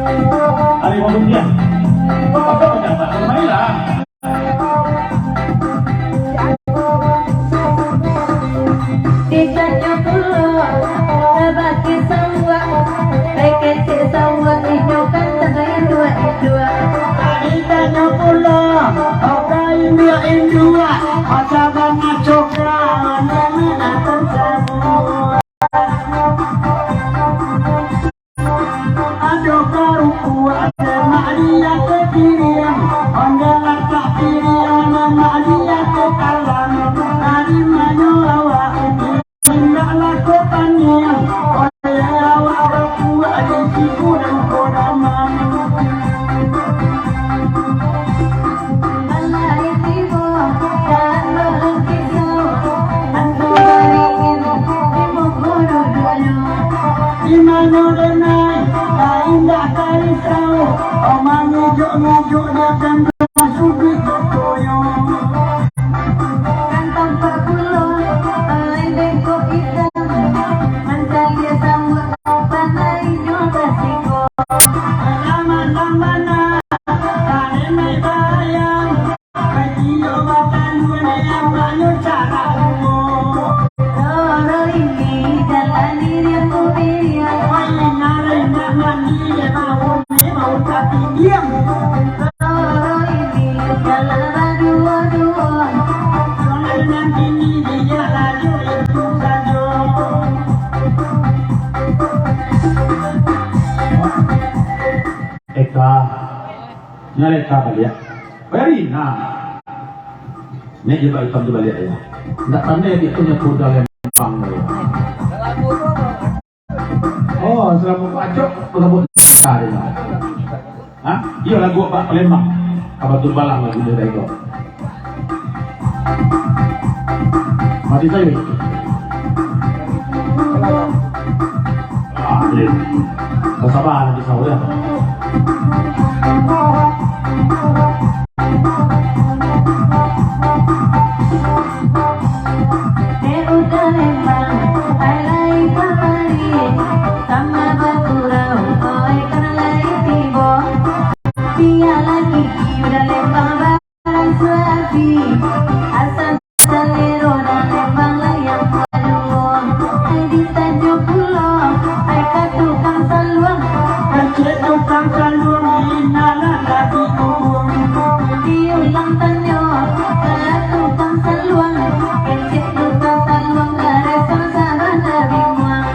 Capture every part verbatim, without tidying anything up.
Ari mau ujian. Kok kau dapat? Mainlah. Ditanyo pulo, tabake sawah, pai kecek sawah, inyo kan tabayang duo-duo. Ditanyo pulo, okai induak-induak, macam bana cokak, mana nak terjadi. Ado karupuak, ado mak dia ke piriang, ondeh latak piriang, ado mak dia ke talam, dari mano awak, indak lako paniang, ondeh awak rapuak, di siku dan kodaman. Di mano denai, ka indak ka risau, omang mijok-mijok dia kan suduik koyo. Kan tampak pulo, lain bengkok itam, mancaliak sawah, panai nyo basiko. Aman-aman, ka denai bayang. Eka, nyaleka baliak. Bari, nah. Nek jilbab itam tu baliak, yo. Ndak pandai dia tu nyo kuda Lembang tu, yo. Oh, salamo pacok, salamo tari, yo. Ha? Iyo, lagu bak Palembang. Abah tu balang lagu dia dari ko. Mati sayo. Ah, iya. Basaba nanti sahur, yo. Dek uda Lembang, ai lai kamari, sama bakurau, oi, kan lai tibo. Bialah gigi uda Lembang ba- Asa salero nan Lembang layang maluo. Ai ditanyo pulo, ai ka tukang saluang. Kecek tukang saluang, ina nan ka diubuang. Diulang tanyo, ka tukang saluang. Kecek tukang saluang, ka resang sabana bimuang.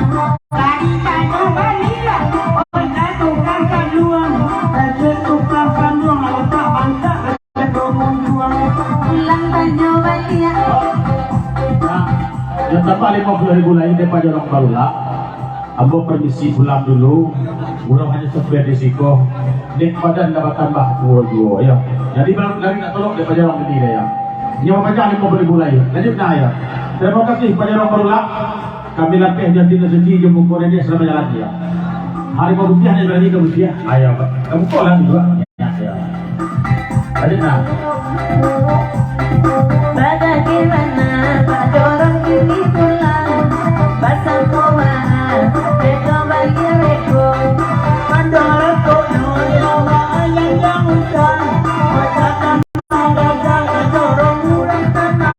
Tadi tanyo baliak, oi, ka tukang saluang. Kecek tukang saluang, otak bantak. Nah, nan tambah limo puluah ribu lai dek Pak Jorong Barulak. Ambo permisi pulang dulu. Urang hanyo sampai di siko. Dek badan dah batambah tuo juo, yo. Jadi, barang dari nak tolong dek Pak Jorong ini deh, yo. Nyo bapanjang limo puluah ribu lai. Lanjut nah, yo. Terima kasih Pak Jorong Barulak. Kami lapeh janji nan suci jo muko dek salamo jalan, yo. Harimau putiah dek barani ka putiah. Ayo, Pak. Ka muko lah dulu. Bagaimana Pak Jorong kini pulang, basamo beko baliak beko. Mandorong kono, ya, yang utang, masakan dagang, jorong urang tanah.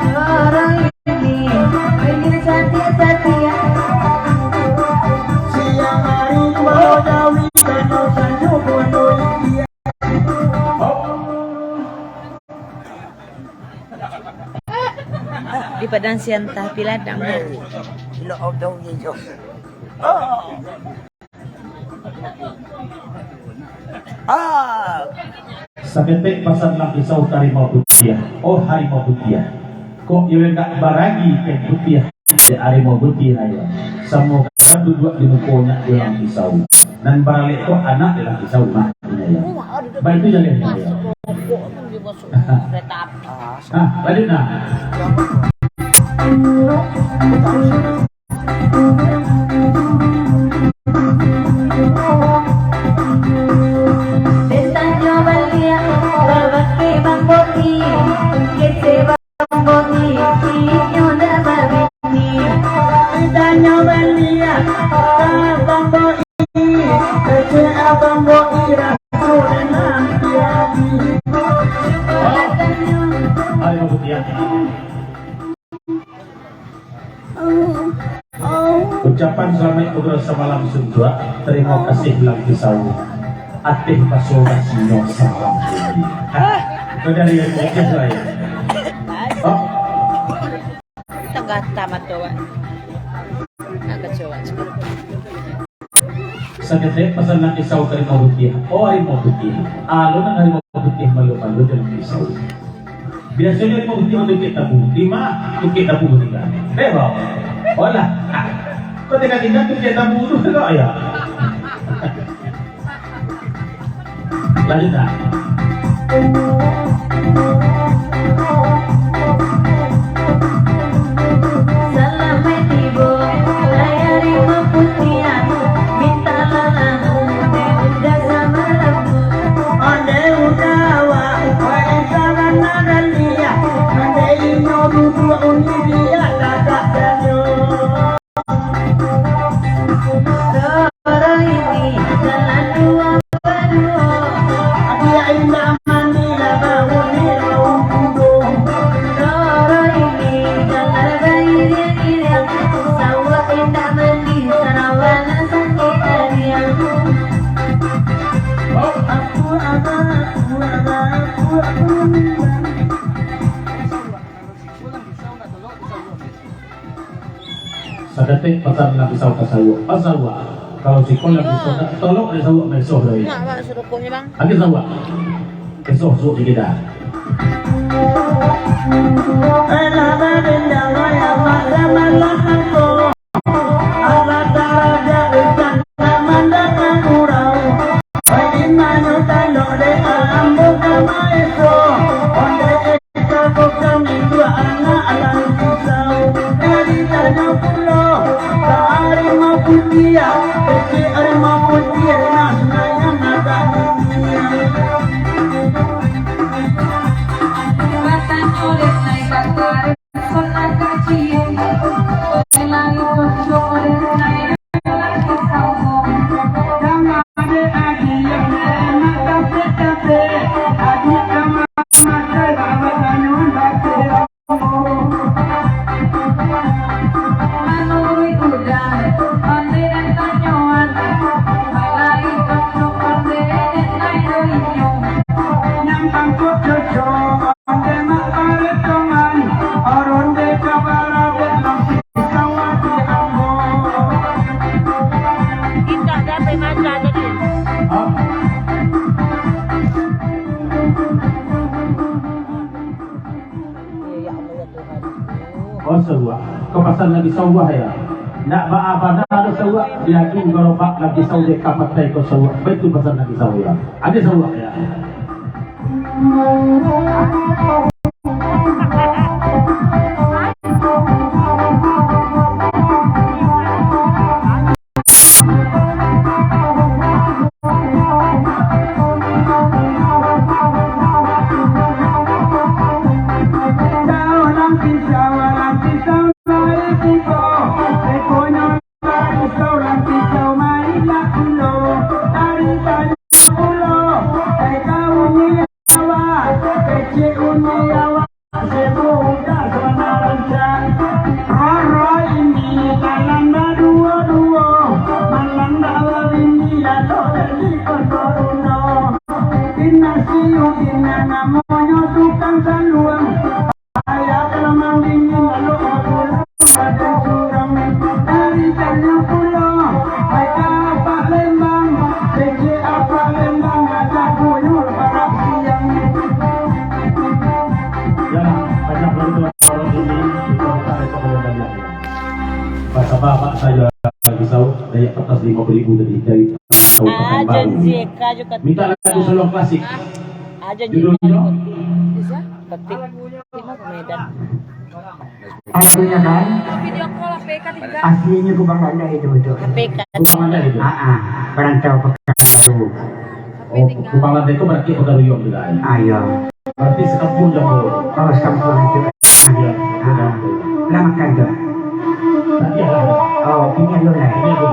Jorong Di Padang Siantah, Piladang. Ah. Saketek pasan Lang Pisau ka Harimau Putiah. Oh, Harimau Putiah. Kok iyo indak baragi kain putiah dek Harimau Putiah, ayo. Samo ka duduak di muko nyo di Lang Pisau. Nan baralek ko anak di Lang Pisau, mak, ayo. Baitu jaleh, ayo. Nah, lanjut nah. Ditanyo baliak, babake Bang Boti, kecek Bang Boti, inyo ndak babini. Ditanyo baliak, Bang Boti, Kecek abang bo ira sudah nanti lagi. Ayo, Butiah. Ucapan salamaik pagaro samalam suntuak. Tarimo kasih Lang Pisau. Ateh baso basinyo salam. Kau dari Aceh lah ya. Oh. Tangah tamat tu, Wak. Nak kacau, Wak. Saketek pasan Lang Pisau ka Harimau Putiah. Oh, Harimau Putiah. Alun nan Harimau Putiah malu-malu jo Lang Pisau. Biasonyo Harimau Putiah mandekek tabu. Di ma? Dekek tabu tingga. Eh, bau. Olah. Ah. Kau tingga-tingga dekek tabu tu, kau ya? Lanjut, ah. Salamaik tibo, lai Harimau Putiah, mintaklah lalu, dek udah samalam tu. Ondeh udah awak, wai saran nadan dia, ondeh inyo duduak undi dia, tagak sajo. Roro ini jalan duo baduo. Agiah indak mandi lah bau ni bau kudo. Roro ini jalan bairiang-iriang. Sawak indak mandi, sarawa nan sakik ariang. Aku abah, aku abah, aku abah. Sakatek pasan Lang Pisau ka sawuak. Pasawuak. Kalau siko Lang Pisau nak tolok dari sawuak, mesoh dari. Nak, Bang, suruh kuahnya, Bang. Lagi sawuak. Mesoh suruh sikit dah. Alah, darajat ikan nak mandanga urau. Bagaimana kalau dek ambo ka maeso? Ondeh eka ko kami dua anak Lang Pisau. Dari tanyo pulo, ka Harimau Putiah, kecek Harimau Putiah, nah, sungai nan agak niniang. Batanyo dek nai bakari. Indak dapek makan tadi. Oh, sawuak. Kau pasan lagi sawuak ya? Nak ba-, bana ado sawuak, diadu garobak lagi sawuak, kapatai kau sawuak. Baitu pasan lagi sawuak ya. Ado sawuak ya. Roro ini jalan baduo-duo, malang dak babini, lalok dari Pondok Runo. Indak siu, indak namonyo tukang saluang. Ayak lamang dingin, lalok bapulang badan surang. Dari tanyo pulo, baik apak Lembang, kecek apak Lembang, aja buyur parak siang. Jangan banyak berdoa orang ini, kita minta dari Tuhan banyak. Pasal bapak saya lagi sahur, daya kertas lima puluh ribu tadi dari Kabupaten Ah, Baru. Janji Eka juga. Minta lagu solo klasik. Ah, janji Judulnya? Eka. Bisa? Petik. Ini ke Medan. Lagunya kan? Video call H P Eka tinggal. Aslinya Kubang Landai itu, betul. H P Eka. Kubang Landai itu? Ah, ah. Perantau Pekanbaru. Oh, Kubang Landai itu berarti Pekanbaru juga, ya? Ah, iya. Berarti sekampung dong, Bro. Oh, sekampung itu. Iya. Ah, ah. Lah makan tu. Tadi ada. Oh, Ini adalah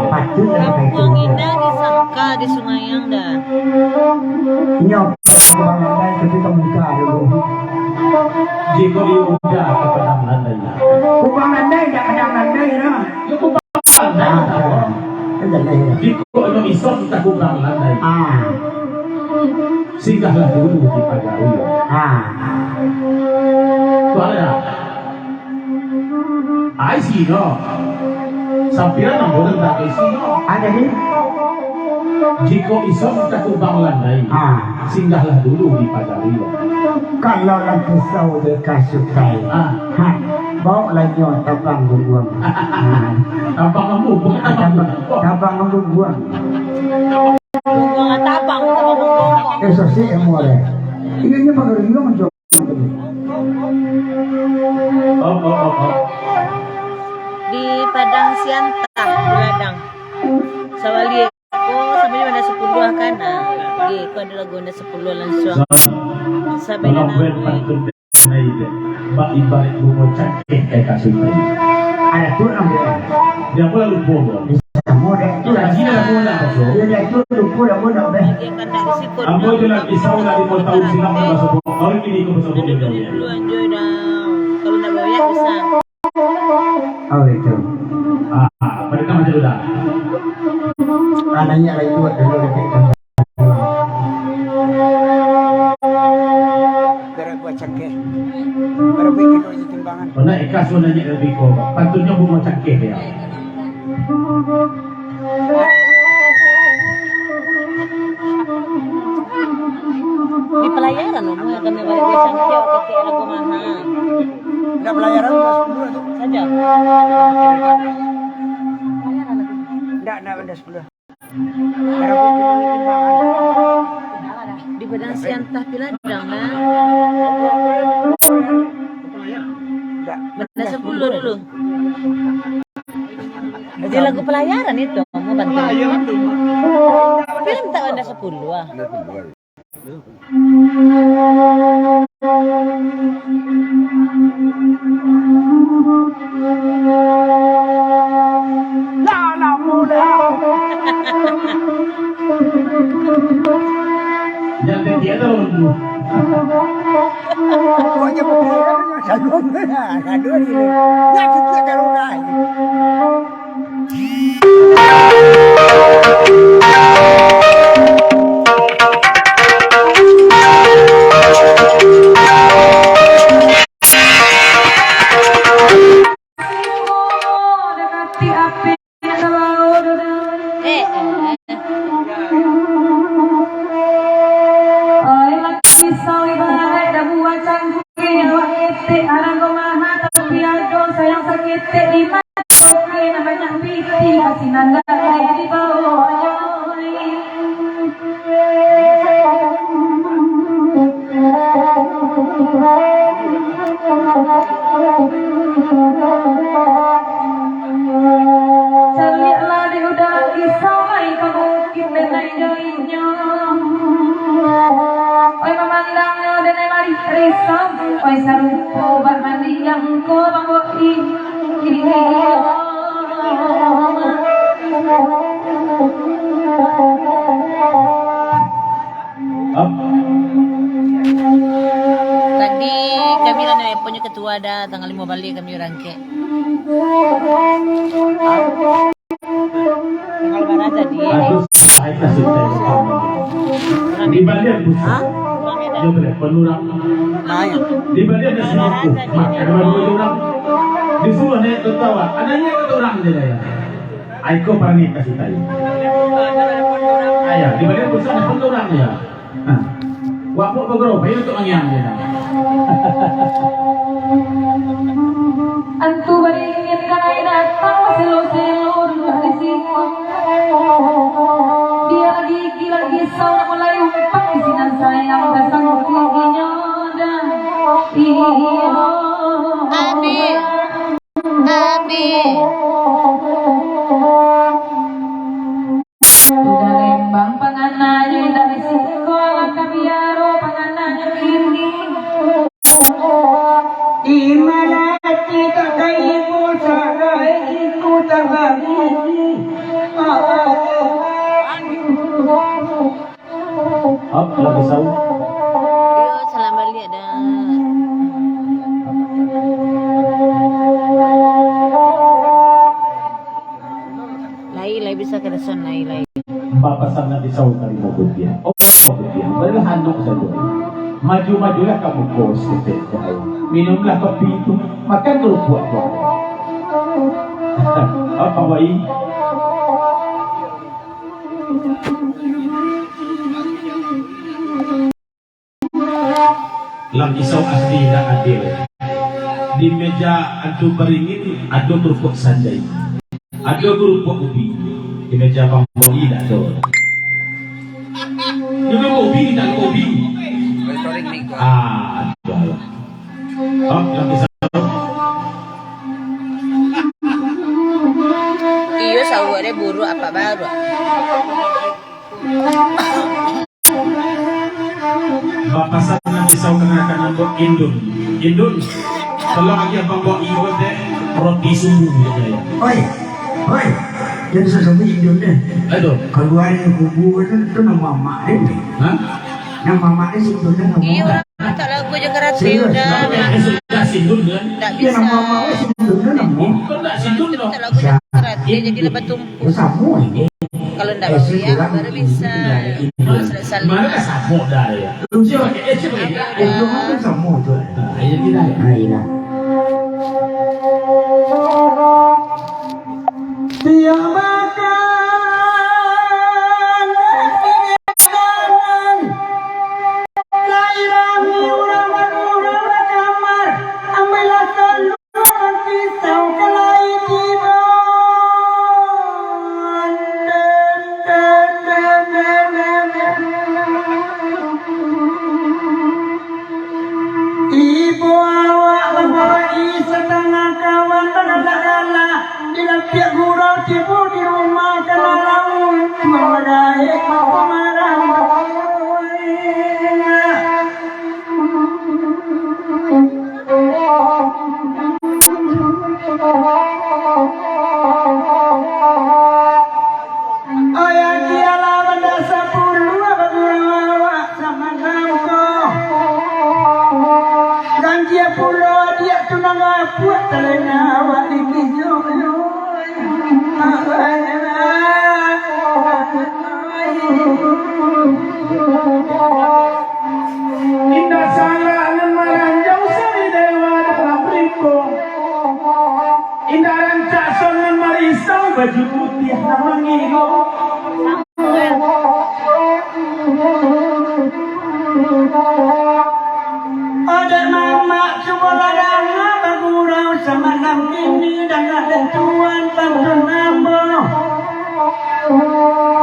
patut lah pakai itu. Kampuang Indah disangka di Sungai Yang dah. Inyo Kubang Landai, tapi ka muka dulu. Jikok iyo Uda ka Padang Landai. Kubang Landai, dak Padang Landai lah. Yo, Kubang Landai. Ah, dah. Kan dah lah. Jikok inyo Ison ka Kubang Landai. Ah. Singgahlah dulu di Pagaruyo. Ah. Tuan dah. Ai sino. Sampiran ambo tantang ai sino. Ado ni. Jikok Ison ka Kubang Landai, ah, singgahlah dulu di Pagaruyo. Kalau lah pisau dikasutai. Ah. Ha, bawa lah nyo tabang bubuang. Ah. Tabang ambo, bukan tabang. Tabang, tabang bubuang. Bubuang tabang, tabang bubuang. Eh, sosik ambo deh. Ini, ini Pagaruyo macam Di Padang Siantah, Beladang. Sawali ko, sampai Honda sapuluah kan? Nah, di ko ado lagu Honda sapuluah langsung. Sampai Honda. Bak ibarat bungo cangkeh kai kasut tadi. Ada tu namanya. Dia pula lupa, Bang. Samo dek tu. Kaji lah, Bang, lah, Bang. Dia dek tu lupa dah, Bang, dah, Bang. Ambo tu lah kisah lah lima tahun silam, Bang, Bang. Baru kini kau bersama dia, Bang. Kalau nak bayar, bisa. Oh, itu. Ah, ah, pada kan macam tu dah. Anaknya lagi kuat dulu, dekat. Berat buat cangkeh. Berat buat kilo di timbangan. Pernah ikhlas pun nanya lebih kau. Patutnya bunga cangkeh dia. Di pelayaran, Om, kami balik di Sangkio, ketik lagu mahal. Enggak pelayaran, udah sepuluh tu. Saja. Enggak, enggak, udah sepuluh. Di Padang Siantah Piladang, kan? Enggak. Benda sepuluh dulu. Jadi lagu pelayaran itu, mau bantu. Film tak ada sepuluh, ah. Lah, lah, mula. Yang ketiga tu. Pokoknya pokoknya satu. Satu lagi. Yang ketiga kan orang. Oi, laki sawi balai dah buah cangkir, awak etek, arago maha, tapi ado sayang saketek di mato, kain banyak piti, kasi nan galeh di bawah. Caliaklah di udara risau, lai ka bukik denai jo inyo. Oi, mamandangnyo denai mari risau, oi, sarupo bak mandiang ko, Bang Boi. Tadi kami lah nelponyo ketua dah, tanggal limo balik kami barangkek. Tanggal bara tadi? Di balian pusat. Hah? Dia boleh penurang. Di balian nasi buku. Makan baru orang. Disuruh naik tertawa. Anaknya kata orang dia, ya. Aiko parangik ka sitai. Ayah, di balian pusat ada pendorang dia. Nah, wak buat bagero, bayi untuk mangiang dia. Antu baringin ka lai datang, selo-selo duduk di siku. Dia lagi gila, lagi risau, nak mulai umpat, di sinan sayang basangkuik inyo dah. Iyo. Adik. Amin. Sudah lembang pangananyo, indak di siko lah ka biaro pangananyo kini. Di mana hati tak kaibu sarai, itu tak bagi. Hop, lah pisau. Yo, salam baliak dah. Lai, lai bisa ka dasan, lai, lai. Bapasan nan pisau tarimo butiang. Oh, butiang. Barilah anok sajo. Maju-majulah ka muko saketek. Minumlah kopi tu. Makan karupuak tu. Apa, Wai? Lah pisau asli nan adil. Di meja antu baringin ado karupuak sanjai. Ado karupuak ubi. Di meja Bang Boi dak ado. Di meja Bang Boi dak ado ubi. Ah, ado lah. Hop, lah pisau. Iyo, sauak deh, buruak apa baru. Bapasan nan pisau kanai ka nan buek indun. Indun, tolong agiah Bang Boi teh roti subuah, yo, yo. Oi, oi, jan sasabuik indun deh. Aduh. Kalua dari kubua tu, tu namo amak deh. Hah? Namo amak deh si indun deh, namo. Iyo, urang tak lagu je karate. Serius? Udah. Eh, sudah si indun kan? Tak bisa. Iyo, namo amak deh si indun deh, namo. Kau tak si indun dong. Tak lagu je karate, jadi lepas tu. Yo, samo ini. Kalau ndak babiak, baru bisa. Kalau sudah saling. Malah samo dah, yo. Cuba, eh, cuba, eh. Itu kan samo tu. Ah, iyo, tidak. Ah, iyo. Tiap makan, lai rami urang, urang bakamar, ambiaklah tanduang pisau kalai tibo. Ibo awak babawai satangah kawan bagadak galak, di lampiak gurau tibo di rumah kana lauik, tuang bagaek mako marah. Oya kialah bandak sapuluah bagurau awak samalam ko. Ganjia pulo adiak tu nan rapuak talena awak di kijok. Indak salah nan maranjau sari dewa dalam riko. Indak rancak son nan marisau baju putiah nan mangilo. Adek mamak, cubolah danga bagurau samalam kini, danga dek tuan pantun ambo.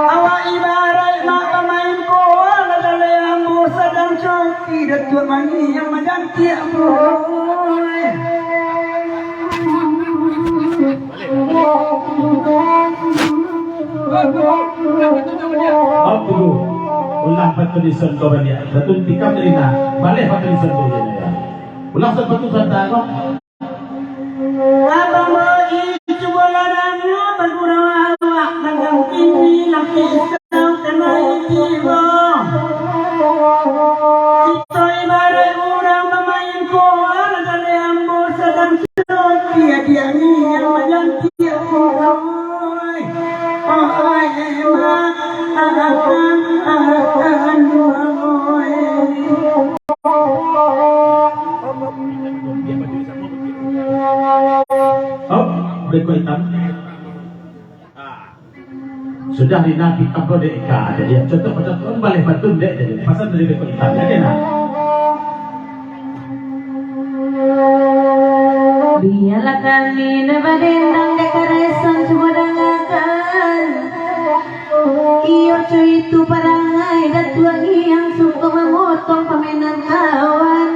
Awak ibaraik mak bamain bola, daleh ambo sadang coki, Datuak Mangi yang majantiak buruai. Aduh, ulah patun ison ko baliak. Patun tikam dari nah. Baleh patun ison ko baliak. Ulah patun santa ko. Abang Boi, cubolah danga bagurau awak, magang kini lah pisau kanai tibo. Kito ibaraik urang bamain bola, daleh ambo sadang coki, adiak ni yang majantiak buruai. Oi, mak, akan, akan, oi. Hop, beko itam. Sudah di nabi kapal dek ka, jadi contoh macam tu baleh patun dek, jadi pasal dari beko itam, jadi nah. Bialah kami nan badendang dek karesan cubo dangakan. Iyo, co itu parangai Datuak Ngiang suko mamotong pamainan kawan.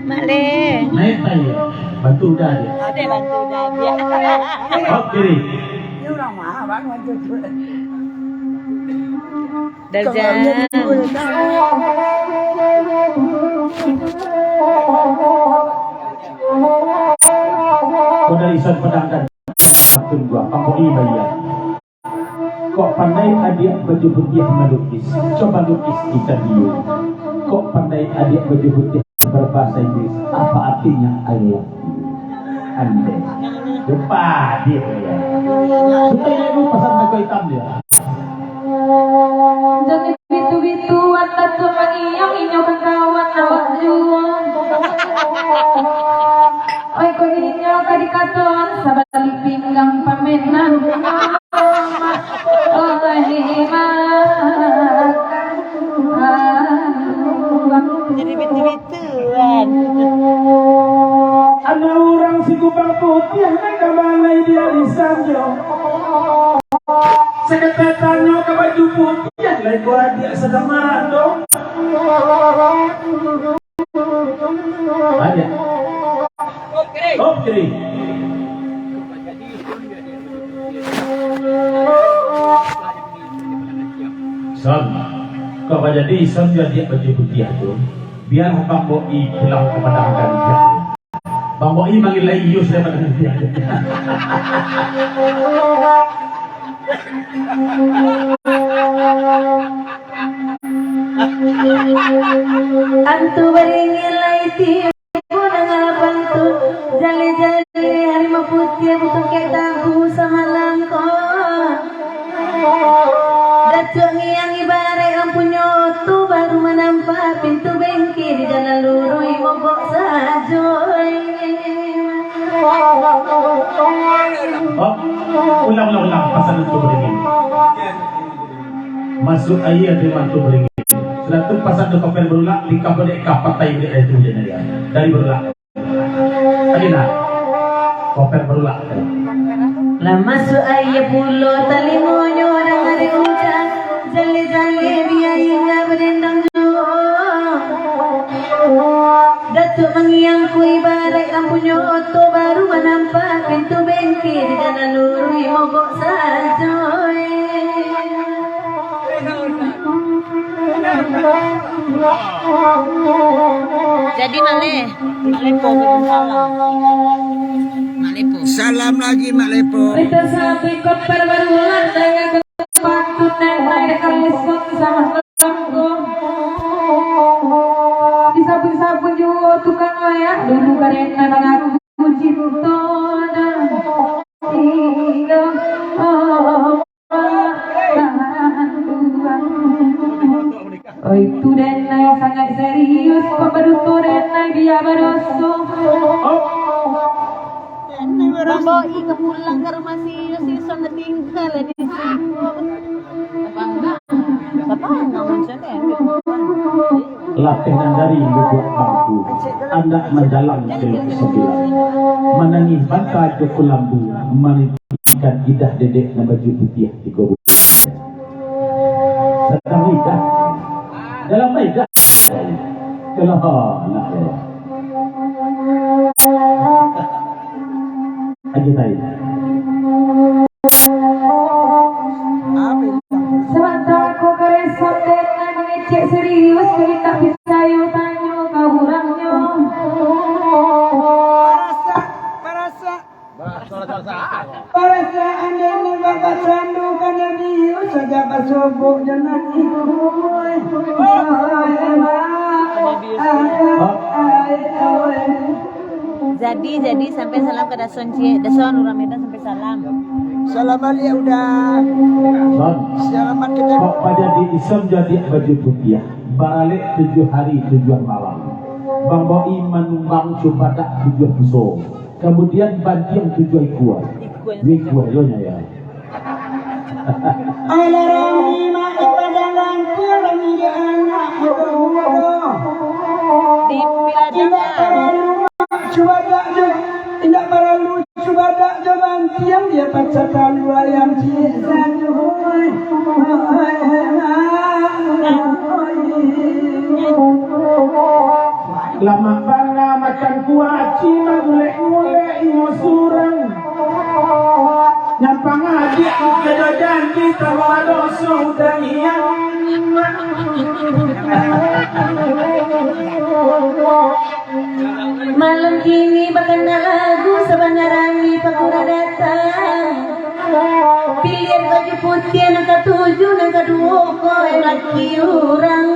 Maleh. Naik tai. Bantu udah dia. Ada bantu udah dia. Hop, kiri. Darjan. Kau dari Isan Padang dan Patun gua, Pamboi Baia. Kok pandai adiak baju putiah malukis? Coba lukis ikan hiu. Kok pandai adiak baju putiah berbahasa Inggris? Apa artinya I love you? Andai. Lupa dia. Sudah ya, lu pasang baju hitam dia. Jadi bitu-bitu, anda tu mangiyo-ngiyo kan kawan awak juo. Oi, kok inyo ka dikaton sabalik pinggang pamenan. Oi, ma. Jadi bitu-bituan. Anak urang si kubang putiah nan ka balai di ari sanjo. Sakata tanyo ka baju putiah, lai ko adiak sadang marando. Banyak. Top three. Son, kok jadi Son jo adiak baju putiah tu, biar Bang Boi pulang ka padang ganja. Bang Boi manggil lai Yus dari padang ganja. Antu baringin lai tibo nan lapang tu, jali-jali harimau putiah butungkek tabu samalam ko. Datuak Ngiang ibarat ampunyo tu baru manampak pintu bengke di jalan luruih mogok sajo. Oh, ulang, ulang, ulang, pasal itu baringin. Masuak aia di mantu baringin. Sudah tu pasang tu koper barulak, di kapal dek kapal tai dek itu je dia. Dari barulak. Lagi nak? Koper barulak. Lah masuak aia pulo talingonyo dangari ujan, jali-jali biai indak badendang juo. Datuak Mangiang ko ibarat lampunyo oto baru manampak pintu bengke di jalan luruih mogok sajo. Jadi, Mak Leh. Mak Lepo, salam. Mak Lepo. Salam lagi, Mak Lepo. Kita satu ikut perbaruan dengan tempat tunai naik ke Lesong sama Lengkong. Disabun-sabun juo tukang wayang, dulu karena mengaku cinta dan Oi, tu denai sangat serius, pambaduto denai biak badoso. Bang Boi ka pulang ka rumah si Yus, si Son tatingga lah di situ. Lapeh nan dari lubuak bangku, andak manjalang kelok sabilang. Manangih banta jo kulambu, manitikan idah dedek nan baju putiah tigo bulan. Sadang idah, dalam idah. Kalau nak ya. Agitai. Sabanta ko karesan denai mangecek serius, kok indak picayo tanyo ka urangnyo. Parasak, parasak. Parasak. Parasak andai nan babacandu ka Nabi Yus saja basobok jo nan itu. Oi, oi, oi. Jadi, jadi, sampai salam ka Dason, ciek. Dason, urang Medan sampai salam. Salam baliak, Uda. Son. Selamat ketemu. Kok pajadi Ison jadi baju putiah, baralek tujuah hari tujuah malam. Bang Boi manumbang cubadak tujuah puso. Kamudian bantiang tujuah ikua. Ikua. Ikua, yo, nya, ya. Alah rami mak di padang lantiang, rami di anak mudo-mudo. Di Piladang. Indak paralu mak cubadak jo, indak paralu cubadak jo bantiang, dia pacah talu ayam ciek sajo. Lamak bana makan kuaci, magulek-ngulek inyo surang. Nyampang adiak, ado janji, tambah doso udah hilang. Malam kini bakana lagu, sabana rami pakura datang. Pilihan Baju putiah nan katuju, nan kaduo ko laki urang.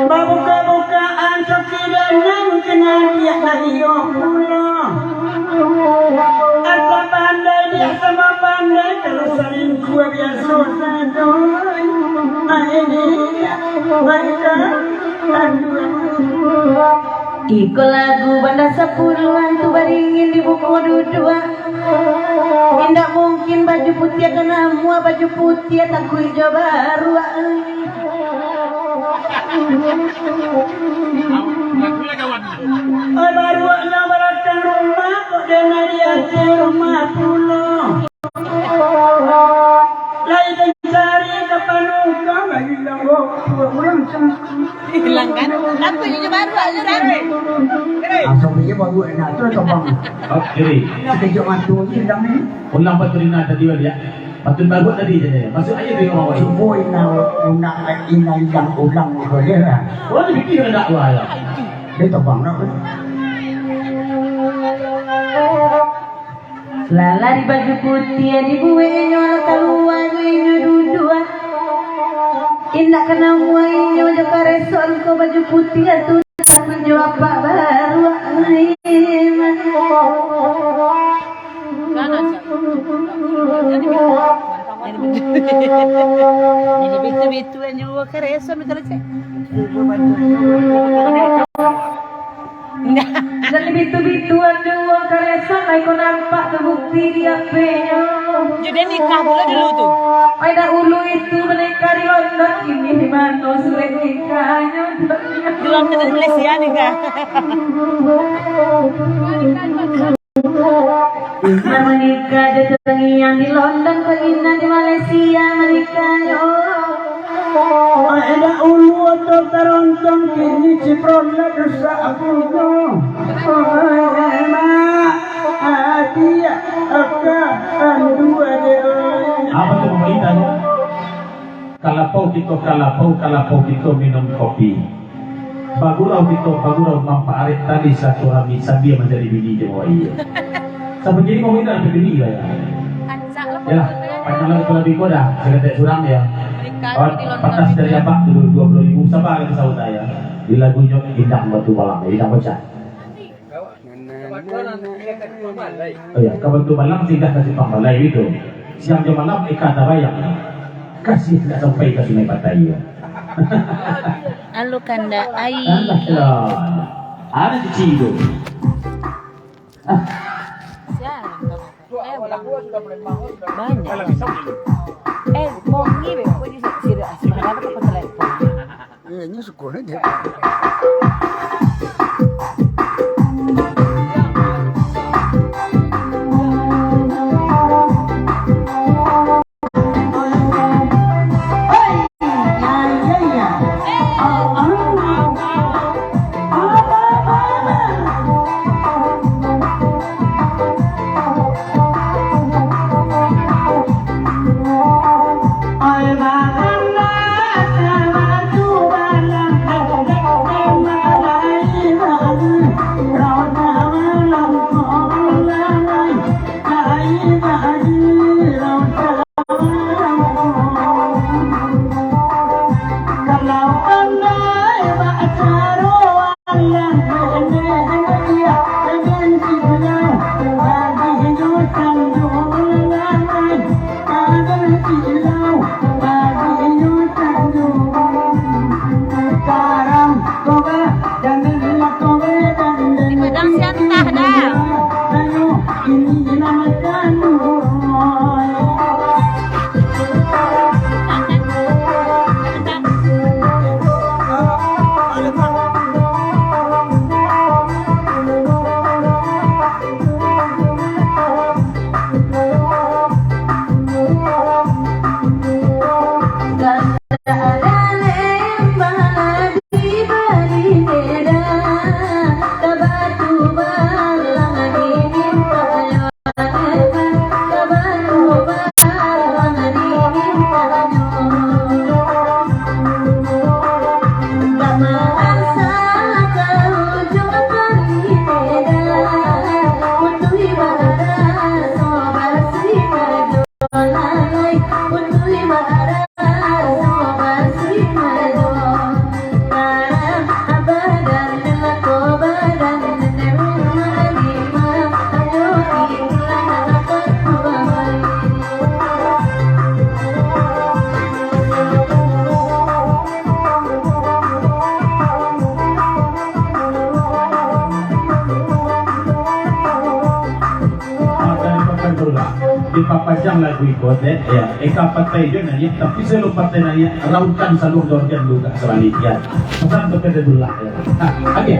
Babuka-bukaan coki danang kena diak nak iyo pulo. Asa pandai diak samo pandai, kalau salingkuah biaso sajo. Main diak, main ka, aduh. Iko lagu banda sapuluahan tu baringin di buko duduak. Indak mungkin baju putiah ka namuah, baju putiah takuik jo baruak. Oi, baruaknyo balakang rumah, kok den di ateh rumah pulo. Lai den cari ka panungkang, lai hilang, oh, urang cangkang. Hilang kan? Aku inyo baruak tu, Ran. Asal dia baruak enak tu, lah tabang. Oke. Sekejap mato je hilang ni. Ulang patun Ina tadi, Wan, ya. Patun baruak tadi je, ya. Masuk aja di rumah, Wan. Cubo Ina, Ina, Ina hilang ulang tu je lah. Oh, dia fikir nak buat, ya. Dia tabang nak. Lah lari baju putiah dibuek inyo, lah kalua jo inyo duduak. Indak ka namuah inyo jo karesoan ko baju putiah tu, takuik jo apak baruak. Jadi bitu-bitu inyo karesoan, betul, Cek? Jadi bitu-bitu ado wong karesoan, lai ko nampak tu bukti di H P-nyo. Jadi nikah pulo dulu tu. Ai dahulu itu menikah di London, kini di mano surek nikahnyo? Di London, di Malaysia nikah. Inyo manikah jo tangiang di London, ko Ina di Malaysia manikahnyo. Ai dahulu oto tarontong, kini ciprot lah dusak punyo. Ai mak, adiak, aka, andu, adek, oi. Apo tu, Mama Ita tu? Kalapau kito, kalapau, kalapau kito minum kopi. Bagurau kito, bagurau mampaarek tali silaturahmi sambia mancari bini jo wai. Sampai kini kau minta sampai bini lah ya. Rancak lah. Yalah, pokoknya. Panjang lah kalau biko dah, saketek surang ya. Kawan, patas dari abak tu dua puluh ribu, sabar lagi saudara ya. Di lagunyo Indang Batu Balang, Indang Pecah. Oh ya, ka Batu Balang singgah ka Simpang Balai gitu. Siang jo malam eka tabayang. Kasih ndak sampai ka Sungai Patai ya. Alu kandak ai. Alah, ya. Anak kecil tu. Siang. Eh, banyak. Eh, bongi be, kok di sini, sini, apa tu, telepon. Eh, nyo suko aja. Dipapanjang lagu iko, teh, ya. Eka patai jo naiak, tapi sabalun patai naiak, rautan saluang Jordan tu ka sabaliak, ya. Pasan tu ka dulu lah, ya. Ha, oke.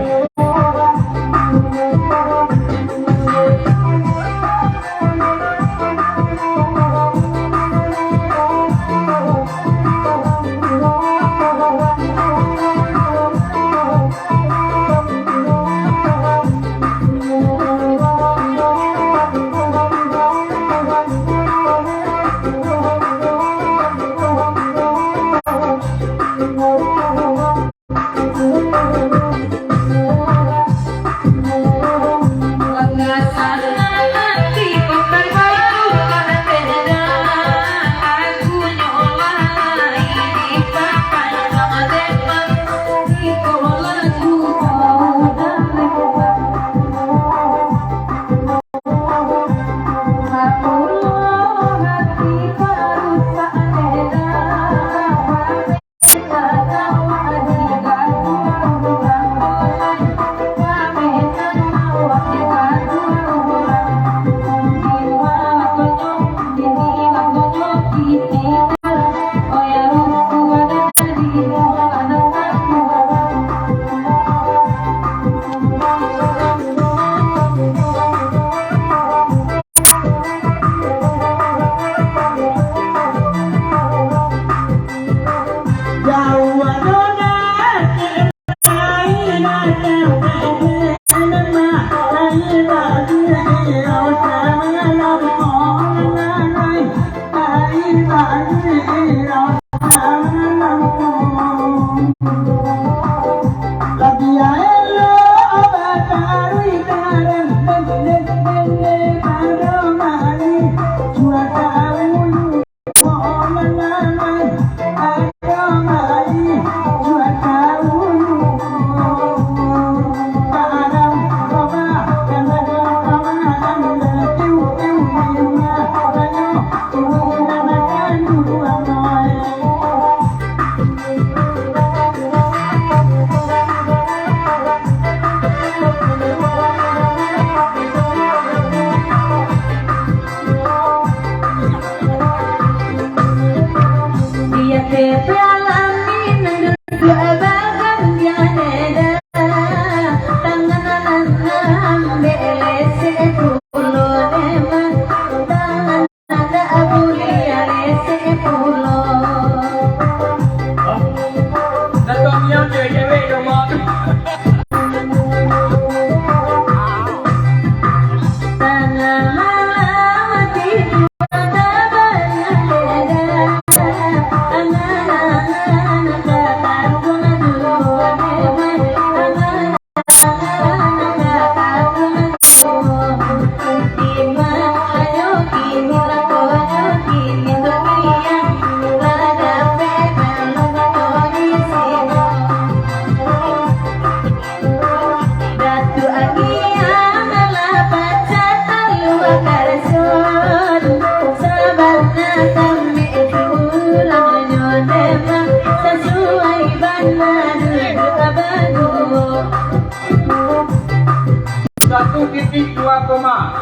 Satu titik dua koma.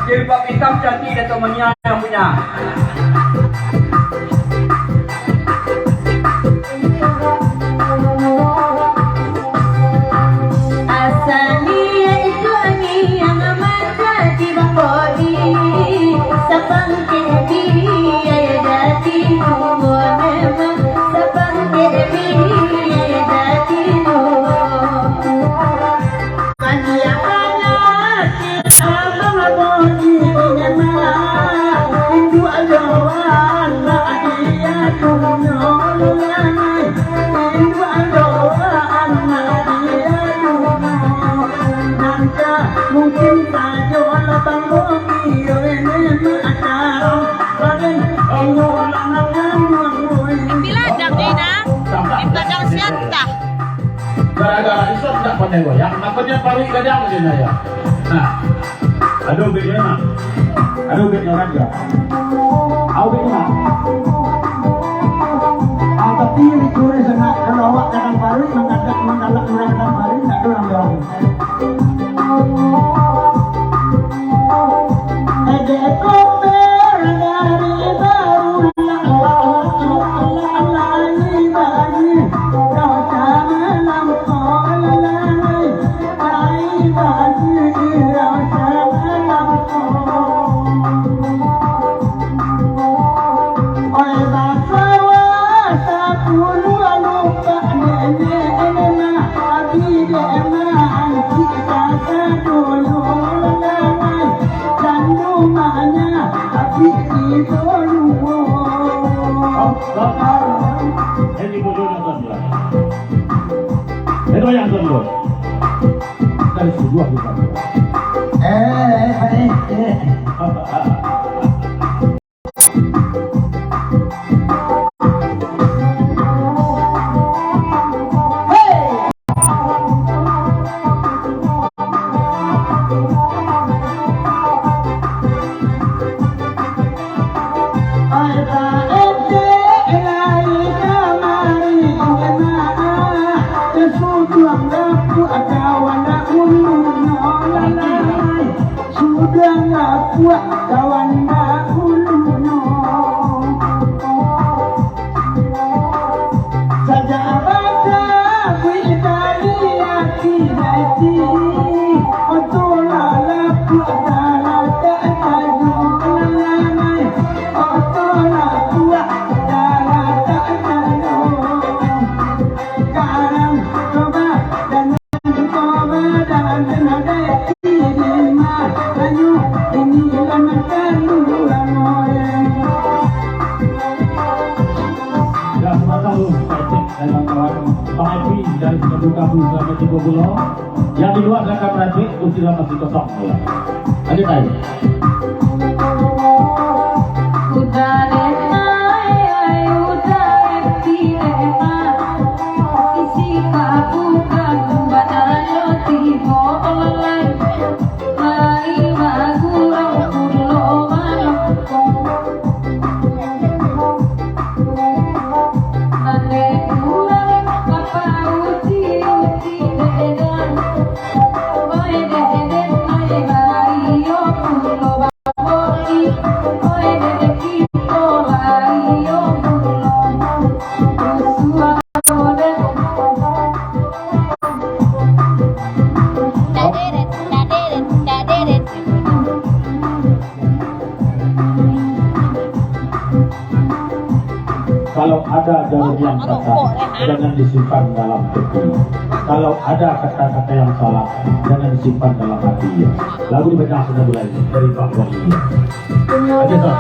Jilbab hitam cantik Dato' Mania yang punya. Bila jam ni, nah? Di belakang siapa? Gara-gara Islam ndak pandai goyang, makonyo paruik gadang je nyo. Nah. Ado ubeknyo mah. Ado ubeknyo kan, yo? Ado ubeknyo mah. Ah, tapi ricu sangaik, kalau awak gadang paruik, manggalak, manggalak urang gadang paruik, ndak ado urang gadang. Eh, dek, Ini bodohnya tuan bilang. Itu yang kedua. Dari sebuah bukan. Eh, eh, eh, eh. Sudah lapuak kawan dahulunyo. Sajak batabuik dari ati dati, oto lah lapuak talatak sajo. Oto lapuak talatak sajo. Sekarang coba dan Ya, selamat tahun, Pak Ecek dan kawan-kawan. Bang Epi dari Singapura, selamat tiba pulang. Yang di luar silakan beratik, kursi masih kosong, ya. Lanjut, ayo. Kalau ada dalam yang kata, jangan disimpan dalam hati. Kalau ada kata-kata yang salah, jangan disimpan dalam hati. Lagu dibaca sudah mulai dari Bang Wahyu. Oke, Sir.